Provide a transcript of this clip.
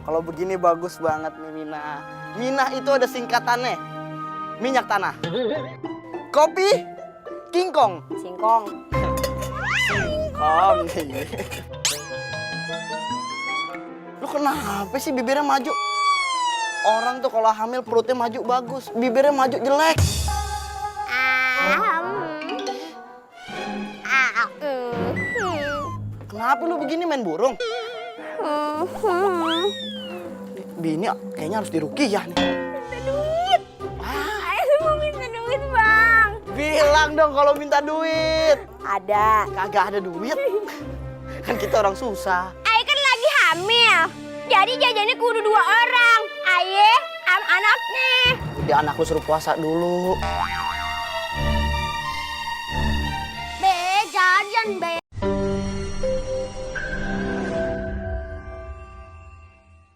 Kalau begini bagus banget nih Mina. Mina itu ada singkatannya. Minyak tanah. Kopi, kingkong. Singkong. Singkong. Lu kenapa sih bibirnya maju? Orang tuh kalau hamil perutnya maju bagus, bibirnya maju jelek. Kenapa lu begini main burung? Bini kayaknya harus diruqyah nih. Minta duit. Ayo mau minta duit, Bang. Bilang dong kalau minta duit. Ada. Kagak ada duit. Kan kita orang susah. Ayo kan lagi hamil. Jadi jajannya kudu 2 orang. Ayo, anaknya. Udah anak lu suruh puasa dulu. Be, jajan, Be.